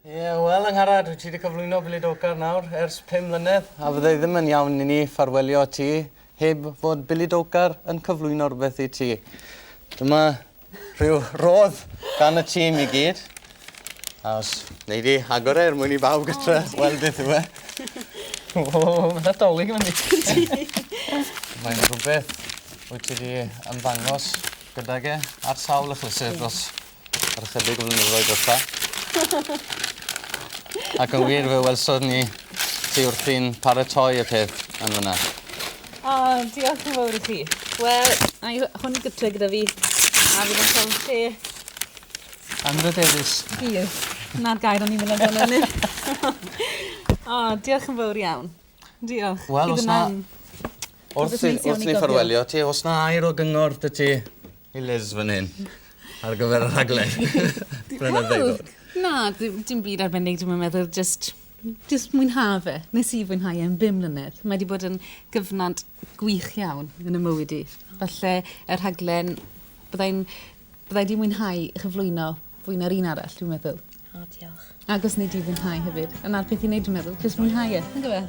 Ie, wel, Angharad, wyt ti wedi cyflwyno Billy Dowcar nawr ers 5 mlynedd, a fydde i ddim yn iawn i ni ffarwelio ti heb fod Billy Dowcar yn cyflwyno rhywbeth i ti. Dyma rhyw rodd gan y tîm i gyd. A os wnei di agor e er mwyn i bawb gytre weld beth yw e. O, fatha 'Dolig yn fan 'ny. Mae'n rhywbeth wyt ti 'di ymddangos gydag e ar sawl achlysur dros yr ychydig o flynyddoedd dwetha. Ac yn wir fe welson ni ti wrthi'n paratoi y peth yn fyna. O, diolch yn fawr i chi. Wel, a i hwn gytre gyda fi, a fydd yn cael lle Anrhydeddus. Bydd. 'Na'r gair o'n i'n mynd amdano 'fyd. O, diolch yn fawr iawn. Diolch. Wel, os na... Wrth i, wrth ni ffarwelio ti, os na air o gyngor 'da ti i Liz fan hyn ar gyfer y rhaglen blynydde i ddod? Na, dim, dim byd arbennig dwi'm yn meddwl, jyst jyst mwynha fe. Nes i fwynhau e am bum mlynedd. Mae 'di bod yn gyfnod gwych iawn yn 'y mywyd i. Falle y rhaglen byddai'n byddai 'di mwynhau chyflwyno fwy na'r un arall dwi'n meddwl. O diolch. Ac os wnei di fwynhau hefyd. A 'na'r peth i neud dwi'n meddwl, jyst mwynhau e, on'd yfe?